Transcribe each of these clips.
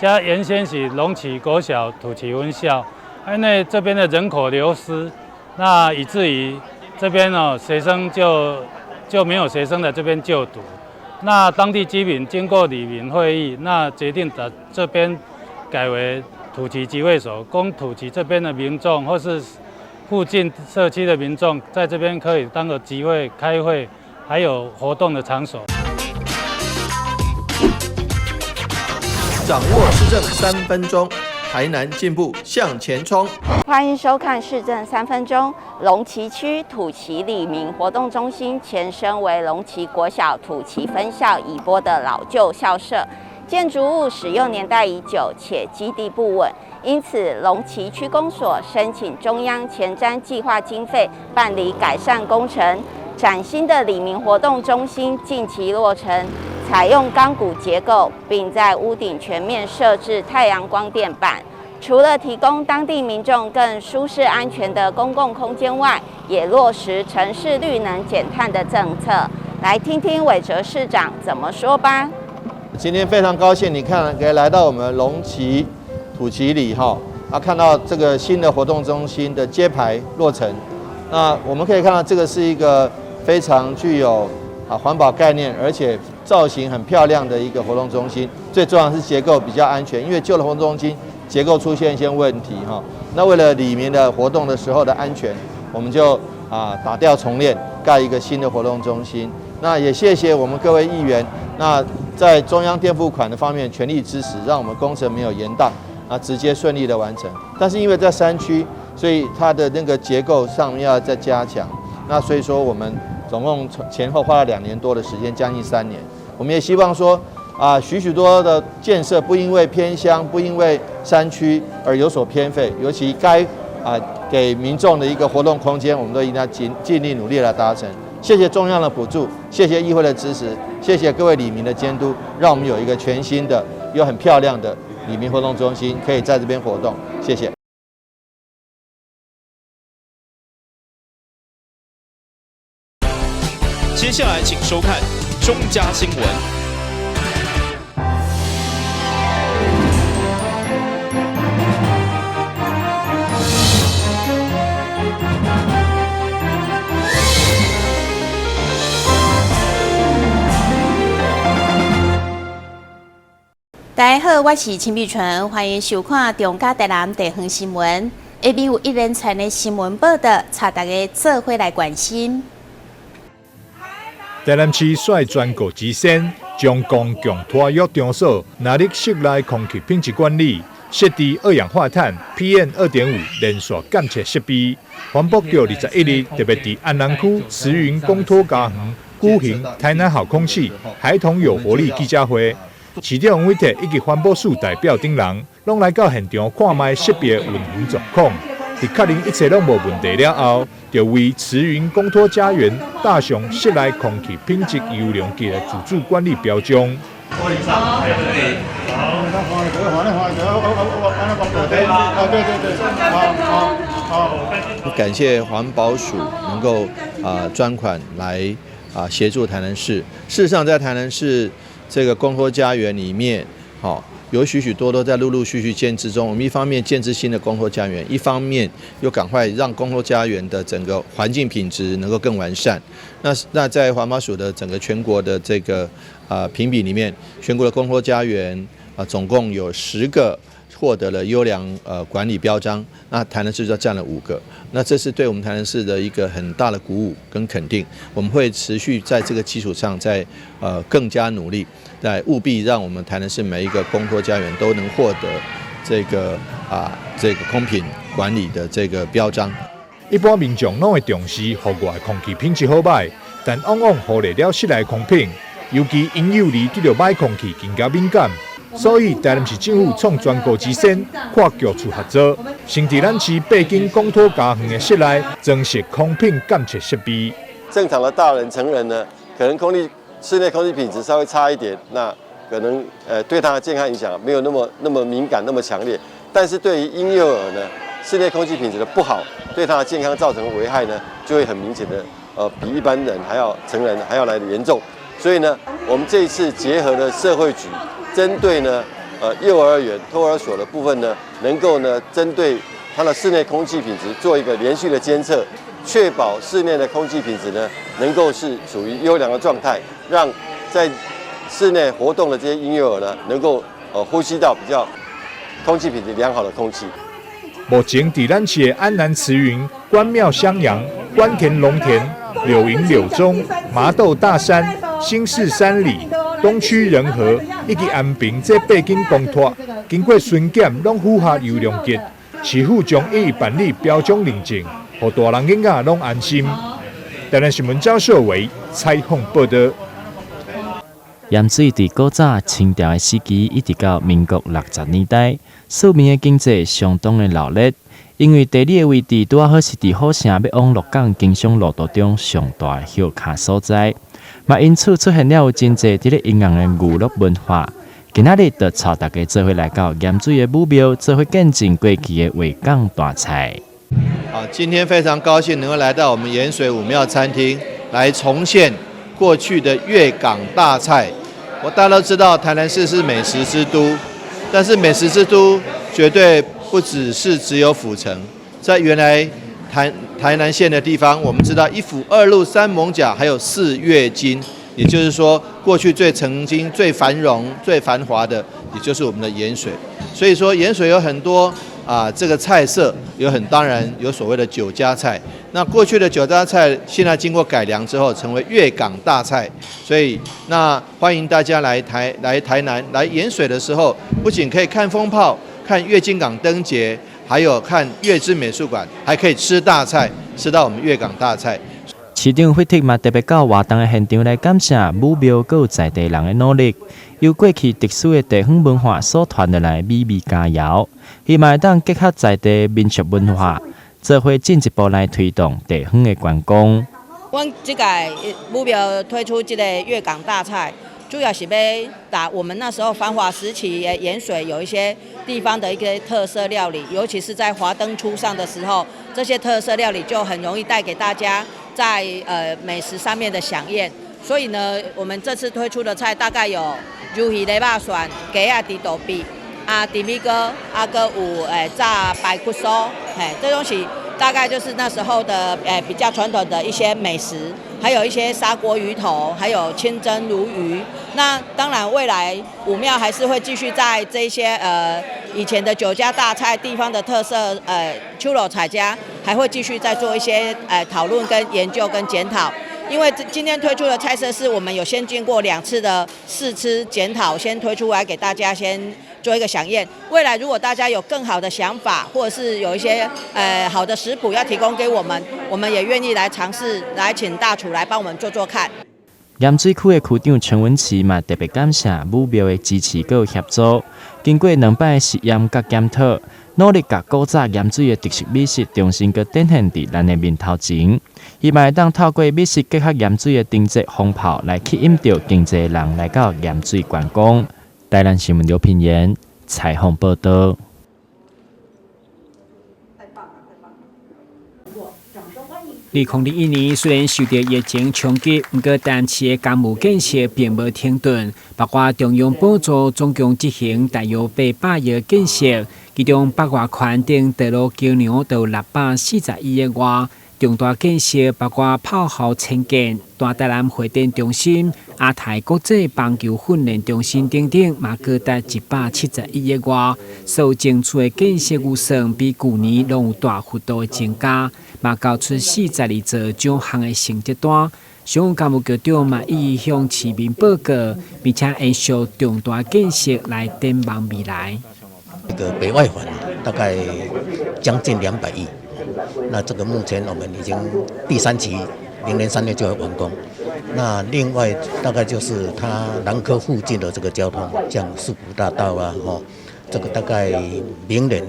這原先是龍崎國小土崎分校，因為這邊的人口流失，那以至於這邊哦學生就沒有學生來這邊就讀。那當地居民經過里民會議，那決定把這邊改為土崎集會所，供土崎這邊的民眾或是附近社區的民眾，在這邊可以當個集會、開會，還有活動的場所。掌握市政3分鐘，台南進步向前衝。歡迎收看市政三分鐘。龍崎區土崎里民活動中心前身為龍崎國小土崎分校移撥的老舊校舍，建築物使用年代已久，且基地不穩，因此龍崎區公所申請中央前瞻計劃經費辦理改善工程。嶄新的里民活動中心近期落成，採用鋼骨結構，並在屋頂全面設置太陽光電板。除了提供當地民眾更舒適安全的公共空間外，也落實城市綠能減碳的政策。來聽聽韋哲市長怎麼說吧。今天非常高興，你看可以來到我們龍崎土崎里哈，啊，看到這個新的活動中心的揭牌落成。那我們可以看到，這個是一個非常具有環保概念，而且造型很漂亮的一個活動中心。最重要是結構比較安全，因為舊的活動中心結構出現一些問題哈。那為了里民的活動的時候的安全，我們就打掉重練，蓋一個新的活動中心。那也謝謝我們各位議員，那在中央墊付款的方面全力支持，讓我們工程沒有延宕，啊，直接順利的完成。但是因為在山區，所以它的那個結構上面要再加強。那所以說我們總共前後花了2年多的時間，將近3年。我們也希望說，許許多多的建設不因為偏鄉、不因為山區而有所偏廢，尤其該給民眾的一個活動空間，我們都應該盡力努力來達成。謝謝中央的補助，謝謝議會的支持，謝謝各位里民的監督，讓我們有一個全新的又很漂亮的里民活動中心，可以在這邊活動。謝謝。接下來請收看中嘉新聞。大家好，我是陳美純，歡迎收看中嘉台南地方新聞。下面有一連串的新聞報道，帶大家做伙來關心。台南市率全國之先，將公共托育場所納入室內空氣品質管理，設置二氧化碳 PM2.5連續監測設備。環保局21日特別佇安南區慈雲公托家園舉行台南好空氣、孩童有活力記者會。市長委託以及環保署代表等人，攏來到現場看覓設備運行狀況。佇確認一切攏無問題了後，就為慈雲公托家園打上室內空氣品質優良級的自主管理標章。感謝環保署能夠專款來協助台南市。事實上，在台南市這個公托家園裡面，有許許多多在陸陸續續建置中。我們一方面建置新的公托家園，一方面又趕快讓公托家園的整個環境品質能夠更完善。那在環保署的整個全國的這個評比裡面，全國的公托家園總共有10個獲得了優良管理標章，那台南市就佔了5個，那這是對我們台南市的一個很大的鼓舞跟肯定。我們會持續在這個基礎上再更加努力，在務必讓我們台南市每一個公托家園都能獲得這個空品管理的這個標章。一般民眾攏會重視戶外空氣品質好歹，但往往忽略了室內空品，尤其嬰幼兒對著歹空氣更加敏感。所以，台南市政府創全國之先，跨局處合作，先佇咱市八間公托家園的室內裝設空品監測設備。正常的大人成人呢，可能室內空氣品質稍微差一點，那可能對他的健康影響沒有那麼敏感、那麼強烈。但是對於嬰幼兒呢，室內空氣品質的不好，對他的健康造成的危害呢，就會很明顯的，比一般人還要成人還要來得嚴重。所以呢，我們這一次結合了社會局。針對呢，幼兒園、托兒所的部分呢，能夠呢針對它的室內空氣品質做一個連續的監測，確保室內的空氣品質呢能夠是處於優良的狀態，讓在室內活動的這些嬰幼兒呢能夠呼吸到比較空氣品質良好的空氣。目前佇咱市的安南慈雲、關廟襄陽、關田農田、柳營柳中、麻豆大山、新市三里、東區仁和以及安平這八間公托，經過巡檢，攏符合優良級。市府將一一辦理標準認證，予大人囡仔攏安心。台南新聞張秀偉採訪報道。鹽水佇古早清朝的時期，一直到民國60年代，市民的經濟相當的熱鬧，因為地理的位置拄仔好是佇府城欲往鹿港經商路途中上大的歇跤所在，嘛因此出現了有真濟佇咧營養的娛樂文化。今仔日就帶大家做伙來到鹽水的武廟，做伙見證過去的月港大菜。好，今天非常高興能夠來到我們鹽水武廟餐廳，來重現過去的月港大菜。我大家都知道，台南市是美食之都，但是美食之都絕對不只是只有府城，在原來台南縣的地方，我們知道一府二鹿三艋舺，還有四月津，也就是說，過去最曾經最繁榮、最繁華的，也就是我們的鹽水。所以說，鹽水有很多啊，這個菜色有很當然有所謂的酒家菜。那過去的酒家菜，現在經過改良之後，成為月港大菜。所以，那歡迎大家來台南來鹽水的時候，不僅可以看蜂炮、看月津港燈節，還有看月之美術館，還可以吃大菜，吃到我們月港大菜。市長惠特嘛特別到活動的現場來感謝武廟閣有在地人的努力，由過去特殊的地方文化所傳落來美味佳餚，希望會當結合在地民俗文化，做伙進一步來推動地方的觀光。阮這屆武廟推出這個月港大菜，主要是欲把我們那時候繁華時期的鹽水有一些地方的一個特色料理，尤其是在華燈初上的時候，這些特色料理就很容易帶給大家在美食上面的饗宴。所以呢，我們這次推出的菜大概有魷魚的肉蒜、雞仔豬肚脯、啊豬米糕，啊閣有炸排骨酥，嘿，這東西大概就是那時候的比較傳統的一些美食，還有一些砂鍋魚頭，還有清蒸鱸魚。那當然，未來武廟還是會繼續在這些以前的酒家大菜、地方的特色手路菜這，還會繼續再做一些討論跟研究跟檢討。因為今天推出的菜色是我們有先經過兩次的試吃檢討，先推出來給大家先做一個饗宴。未來如果大家有更好的想法，或者是有一些好的食譜要提供給我們，我們也願意來嘗試，來請大廚來幫我們做做看。鹽水區的區長陳文琪嘛特別感謝武廟的支持佮協助，經過兩擺實驗佮檢討，努力共古早鹽水的特色美食重新閣展現佇咱的面頭前，希望會當透過美食結合鹽水的燈節蜂炮來吸引著更濟人來到鹽水觀光。台南新聞劉品言採訪報道。2021年雖然受著疫情衝擊，毋過台南市的工務建設並無停頓，包括中央補助總共執行大約800億建設，其中北外環頂道路橋梁就有641億外。重大建設包括炮校遷建、大台南會展中心、亞太國際棒球訓練中心等等，嘛高達171億外。所有爭取的建設預算比舊年攏有大幅度的增加，嘛交出42座獎項的成績單。上工務局長嘛一一向市民報告，並且延續重大建設來展望未來。這個北外環大概將近200億。那這個目前我們已經第三期，明年3月就會完工。那另外大概就是它南科附近的這個交通，像四股大道啊，吼，這個大概明年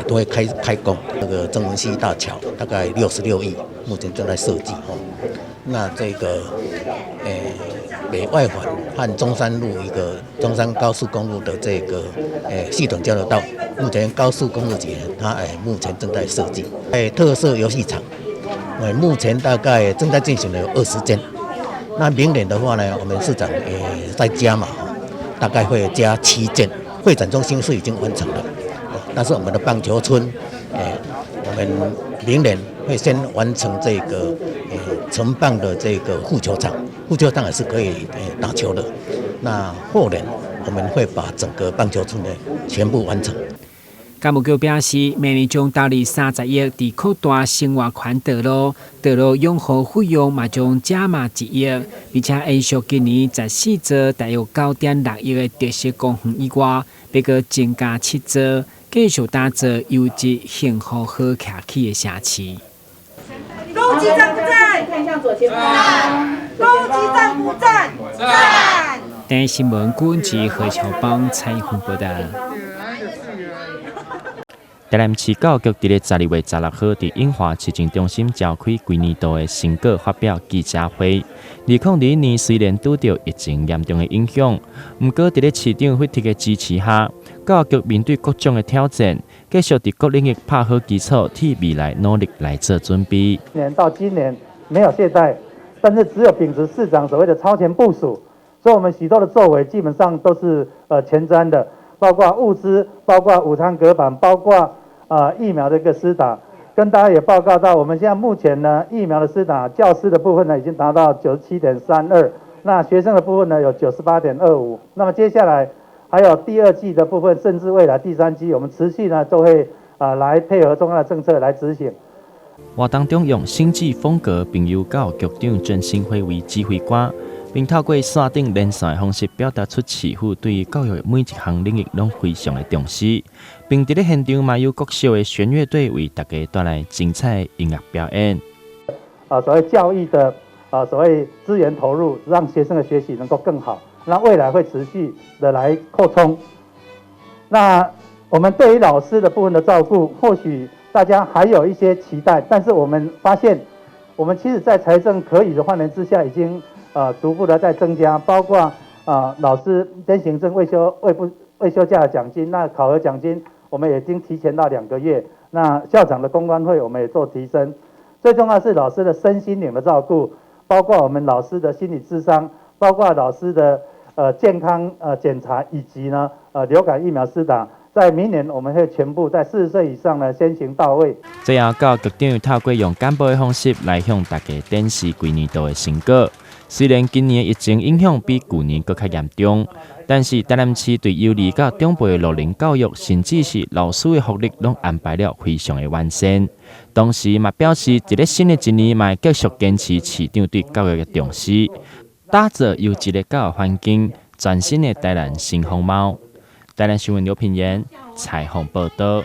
都會開工。這個曾文溪大橋大概66億，目前正在設計吼。那這個北外環和中山路一個中山高速公路的這個系統交流道，目前高速公路局它目前正在設計。特色遊戲場，目前大概正在進行了有20間。那明年的話呢，我們市長也在加碼，大概會加7件。會展中心是已經完成了，但是我們的棒球村，我們明年會先完成這個城棒的這個副球場，副球場也是可以打球的。那後年我們會把整個棒球村呢全部完成。教育局表示，明年將投入30億佇擴大生活圈道路，道路養護費用嘛將加碼1億，並且延續今年14座大約9.6億的特色公園以外，欲閣增加7座，繼續打造優質幸福好徛起的城市。攻擊讚不讚？看向左前方。攻擊讚不讚？讚。台新聞郭志何秋邦採訪報道。台南市教育局佇咧12月16號佇永華市政中心召開規年度的成果發表記者會。2021年雖然拄著疫情嚴重的影響，毋過佇咧市長費特的支持下，教育局面對各種的挑戰，繼續佇各領域拍好基礎，替未來努力來做準備。年到今年沒有懈怠，但是只有秉持市長所謂的超前部署，所以我們許多的作為基本上都是前瞻的，包括物資，包括午餐隔板，包括疫苗的一個施打，跟大家也報告到，我們現在目前呢，疫苗的施打，教師的部分呢已經達到97.32，那學生的部分呢有98.25。那麼接下來還有第二劑的部分，甚至未來第三劑，我們持續呢都會來配合中央的政策來執行。活動中用星際風格，並由教育局長鄭新輝為指揮官，並透過線頂連線的方式，表達出市府對於教育每一項領域攏非常的重視，並佇咧現場嘛有國小的弦樂隊為大家帶來精彩的音樂表演。所謂教育的所謂資源投入，讓學生的學習能夠更好。那未來會持續的來擴充。那我們對於老師的部分的照顧，或許大家還有一些期待，但是我們發現，我們其實在財政可以的範圍之下，已經逐步的在增加，包括老師兼行政未休未不未休假的獎金，那考核獎金我們已經提前到2個月。那校長的公關費我們也做提升。最重要是老師的身心靈的照顧，包括我們老師的心理諮商，包括老師的健康檢查，以及呢流感疫苗施打。在明年我們會全部在40歲以上呢先行到位。最後，教育局長透過用簡報的方式來向大家展示規年度的成果。雖然今年的疫情影響比舊年閣較嚴重，但是台南市對幼兒佮長輩的老齡教育，甚至是老師的福利，攏安排了非常的完善。同時嘛表示，佇咧新的一年嘛會繼續堅持市長對教育的重視，打造優質的教育環境，全新的台南新風貌。台南新聞劉品言採訪報道。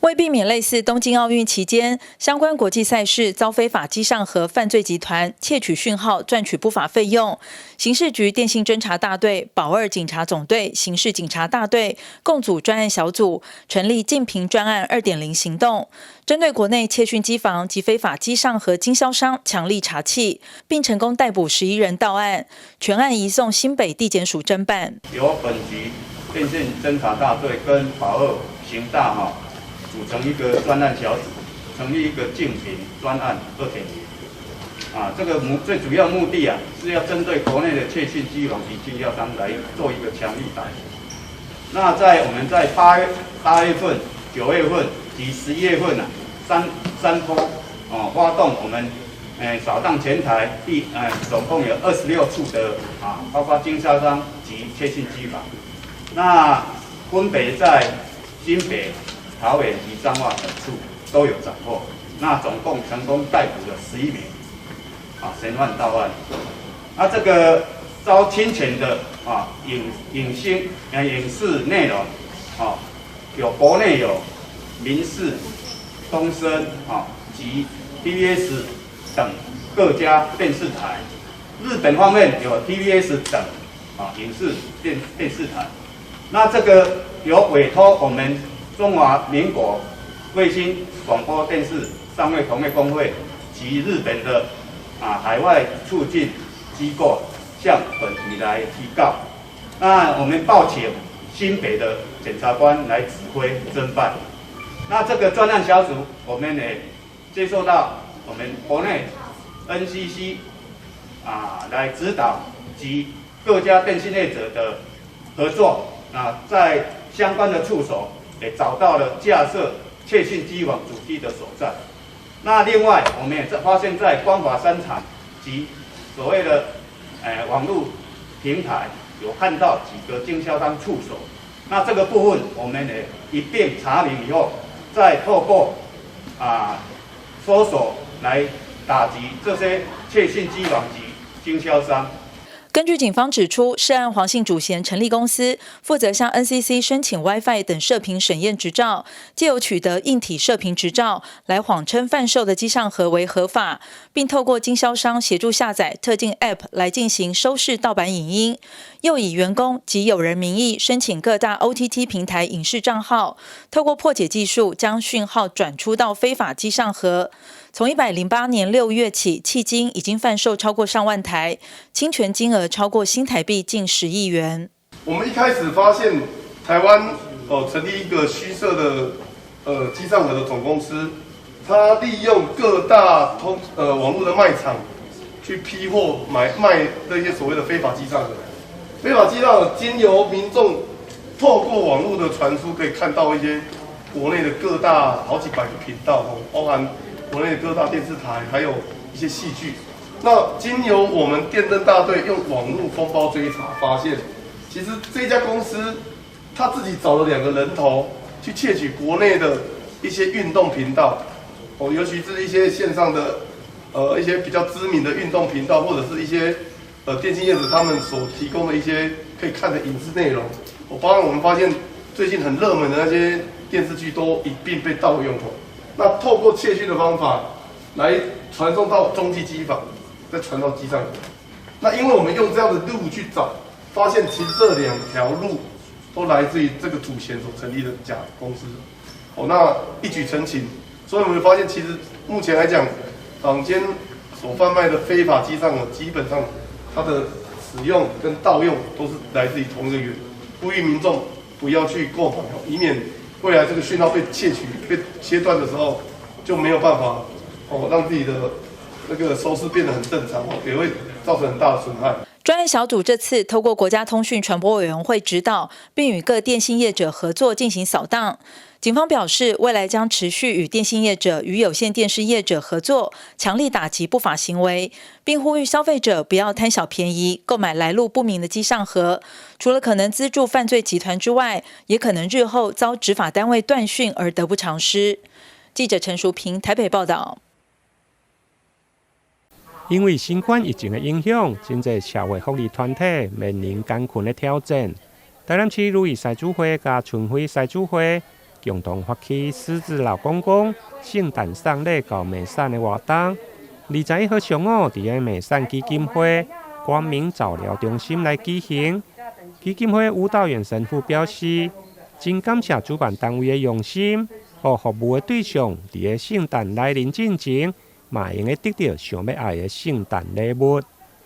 為避免類似東京奧運期間相關國際賽事遭非法機上盒犯罪集團竊取訊號賺取不法費用，刑事局電信偵查大隊、保二警察總隊、刑事警察大隊共組專案小組，成立淨貧專案2.0行動，針對國內竊訊機房及非法機上盒經銷商強力查緝，並成功逮捕11人到案，全案移送新北地檢署偵辦。由本局電信偵查大隊跟保二刑大組成一個專案小組，成立一個淨貧專案2.0。這個最主要目的啊，是要針對國內的竊訊機房及經銷商來做一個強力打擊。那在我們在8月份、9月份及11月份啊，三波發動我們掃蕩全台總共有26處的包括經銷商及竊訊機房。那分別在新北、桃園及彰化等處都有斬獲，那總共成功逮捕了11名嫌犯到案。那這個遭侵權的影星影視內容有國內有民視、東森及 TVBS 等各家電視台，日本方面有 TBS 等影視電視台。那這個有委託我們中華民國衛星廣播電視商業同業公會及日本的海外促進機構向本局來提告。那我們報請新北的檢察官來指揮偵辦。那這個專案小組，我們也接受到我們國內 NCC 來指導及各家電信業者的合作，在相關的處所也找到了架設竊訊機房主機的所在。那另外，我們也發現，在光華商場及所謂的網絡平台，有看到幾個經銷商處所。那這個部分，我們也一併查明以後，再透過搜索來打擊這些竊訊機房及經銷商。根據警方指出，涉案黃姓主嫌成立公司，負責向 NCC 申請 WiFi 等射頻審驗執照，藉由取得硬體射頻執照，來謊稱販售的機上盒為合法，並透過經銷商協助下載特定 App 來進行收視盜版影音，又以員工及友人名義申請各大 OTT 平台影視賬號，透過破解技術將訊號轉出到非法機上盒。從108年6月起，迄今已經販售超過上萬台，侵權金額超過新台幣近10億元。我們一開始發現台灣成立一個虛設的機上盒的總公司，他利用各大網絡的賣場去批貨買賣那些所謂的非法機上盒。非法機上盒經由民眾透過網絡的傳輸，可以看到一些國內的各大好幾百個頻道，包含國內各大電視台，還有一些戲劇。那經由我們電偵大隊用網絡封包追查，發現其實這家公司他自己找了兩個人頭去竊取國內的一些運動頻道，哦，尤其是一些線上的一些比較知名的運動頻道，或者是一些電信業者他們所提供的一些可以看的影視內容。我包括我們發現最近很熱門的那些電視劇都一併被盜用。那透過竊訊的方法來傳送到中繼機房，再傳到機上。那因為我們用這樣的路去找，發現其實這兩條路都來自於這個主嫌所成立的假公司。哦，那一舉澄清，所以我們發現其實目前來講，坊間所販賣的非法機上盒，基本上它的使用跟盜用都是來自於同一個源。呼籲民眾不要去購買，以免未來這個訊號被竊取、被切斷的時候，就沒有辦法讓自己的那個收視變得很正常，也會造成很大的損害。專案小組這次透過國家通訊傳播委員會指導，並與各電信業者合作進行掃蕩。警方表示，未來將持續與電信業者與有線電視業者合作，強力打擊不法行為，並呼籲消費者不要貪小便宜購買來路不明的機上盒。除了可能資助犯罪集團之外，也可能日後遭執法單位斷訊而得不償失。記者陳淑平台北報道。因為新冠疫情的影響，真濟社會福利團體面臨艱困的挑戰。台南市女義獅子會佮春暉獅子會共同發起獅子老公公聖誕送禮到梅山的活動。21號上午，佇个美善基金會光明早療中心來舉行。基金會吳道遠神父表示，真感謝主辦單位的用心，予服務的對象佇个聖誕來臨進前，嘛會用得得著想欲愛的聖誕禮物。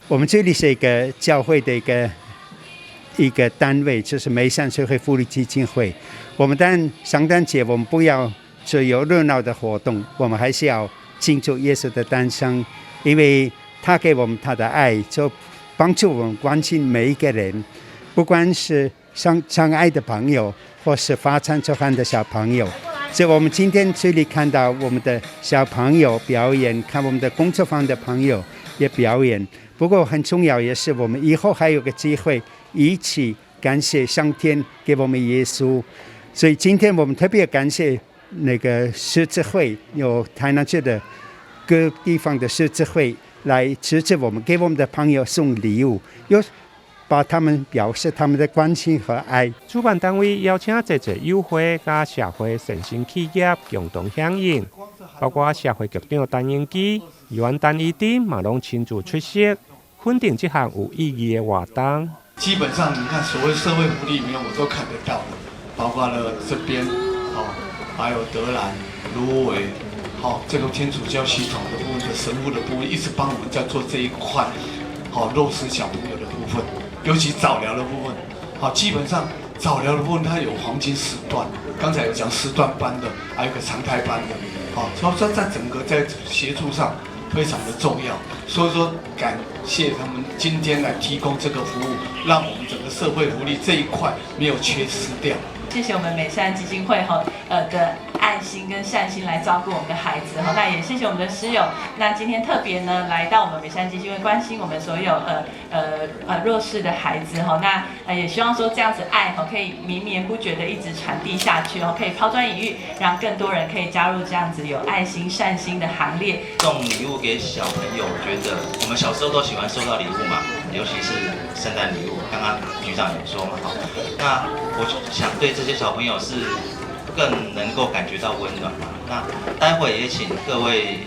我們這裡是一個教會的一個單位，就是梅善社會福利基金會。我們當然聖誕節，我們不要只有熱鬧的活動，我們還是要慶祝耶穌的誕生，因為他給我們他的愛，就幫助我們關心每一個人，不管是相愛的朋友，或是乏餐愁寒的小朋友。所以我們今天這裡看到我們的小朋友表演，看我們的工作坊的朋友也表演。不過很重要，也是我們以後還有個機會一起感謝上天給我們耶穌。所以今天我們特別感謝那個獅子會，有台南市的各地方的獅子會來支持我們，給我們的朋友送禮物，又把他們表示他們的關心和愛。主辦單位邀請濟濟友會佮社會善心企業共同響應，包括社會局長陳英基、袁丹伊丁嘛攏親自出席，肯定這項有意義的活動。基本上，你看所謂社會福利裡面，我都看得到的，包括了這邊，哦，還有德蘭、蘆葦，好，這個天主教系統的部分的神父的部分，一直幫我們在做這一塊，好，弱勢小朋友的部分，尤其早療的部分，好，基本上早療的部分它有黃金時段，剛才有講時段班的，還有一個常態班的，好，所以說在整個在協助上非常的重要，所以說感謝他們今天來提供這個服務，讓我們整個社會福利這一塊沒有缺失掉。謝謝我們美善基金會哈，的愛心跟善心來照顧我們的孩子哈，那也謝謝我們的師友，那今天特別呢來到我們美善基金會關心我們所有弱勢的孩子哈，那也希望說這樣子愛哈可以綿綿不絕的一直傳遞下去哦，可以拋磚引玉，讓更多人可以加入這樣子有愛心善心的行列。送禮物給小朋友，我覺得我們小時候都喜歡收到禮物嘛，尤其是聖誕禮物。剛剛局長有說嘛，好，那我想對這些小朋友是更能夠感覺到溫暖嘛。那待會也請各位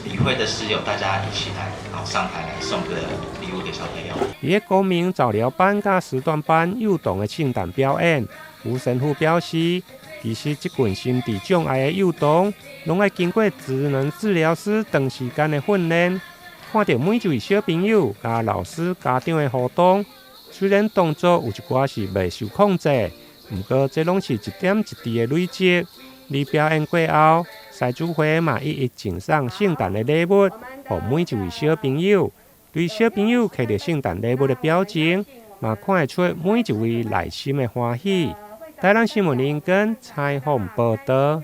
與會的師友，大家一起來，好上台來送個禮物給小朋友。佇個公民早療班佮時段班幼童的聖誕表演，吳神父表示，其實這群心智障礙的幼童，攏愛經過職能治療師長時間的訓練，看著每一位小朋友佮老師家長的互動，雖然動作有一寡是袂受控制，毋過這攏是一點一滴的累積。佇表演過後，獅子會嘛一一贈送聖誕的禮物，予每一位小朋友。對小朋友揢著聖誕禮物的表情，嘛看會出每一位內心的歡喜。台南新聞林根採訪報道。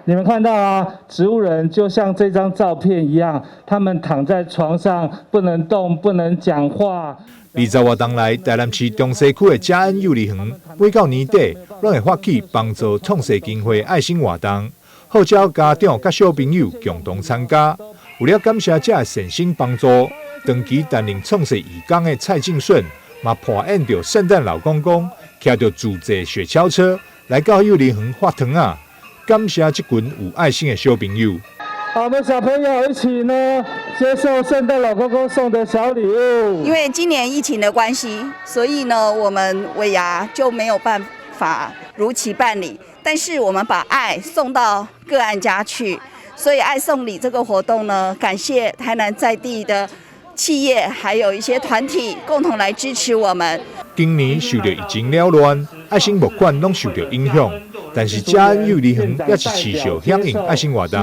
你們看到啊，植物人就像這張照片一樣，他們躺在床上不能動，不能講話。 20活動內，台南市中西區的嘉恩幼兒園，每到年底，攏會發起幫助創世基金會愛心活動，號召家長佮小朋友共同參加。為了感謝這个善心幫助，長期擔任創世義工的蔡進順，嘛扮演著聖誕老公公，騎著自製雪橇車來到幼兒園發糖仔，感謝這群有愛心的小朋友。我們小朋友一起呢，接受聖誕老公公送的小禮物。因為今年疫情的關係，所以呢，我們尾牙就沒有辦法如期辦理。但是我們把愛送到個案家去，所以愛送禮這個活動呢，感謝台南在地的企業，還有一些團體共同來支持我們。今年受著疫情擾亂，愛心募款攏受著影響，但是嘉恩幼兒園也是持續響應愛心活動。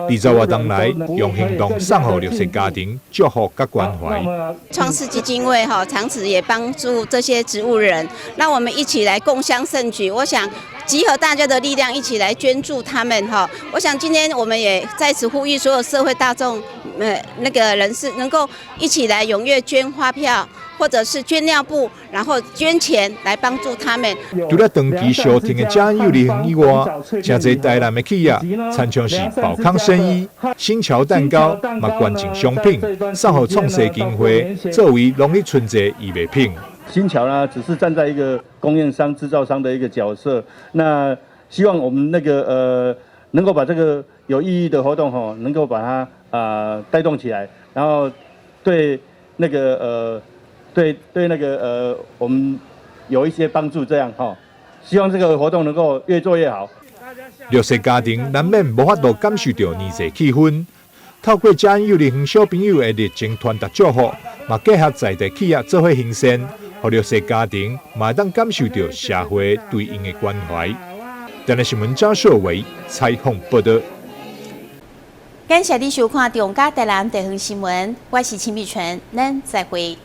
20活動內，用行動送予弱勢家庭祝福佮關懷。創世基金會哈，長期也幫助這些植物人，那我們一起來共襄盛舉。我想集合大家的力量，一起來捐助他們哈。我想今天我們也在此呼籲所有社會大眾，那個人士能夠一起來踴躍捐發票，或者是捐尿布，然後捐錢來幫助他們。除了長期相挺的嘉恩幼兒園以外，誠濟台南的企業，親像是寶康生醫、新橋蛋糕，嘛捐贈商品送予創世基金會，作為農曆春節預備品。新橋呢，只是站在一個供應商、製造商的一個角色，那希望我們那個能夠把這個有意義的活動吼，能夠把它帶動起來，然後對那個對對那個我們有一些幫助，這樣哈，希望這個活動能夠越做越好。弱勢家庭難免無法度感受著年節氣氛，透過嘉恩幼兒園小朋友的熱情傳達祝福，嘛結合在地企業做伙行善，予弱勢家庭嘛會當感受著社會對𪜶的關懷。台南新聞張秀偉採訪報道。感謝你收看《中嘉台南地方新聞》，我是秦美純，咱再會。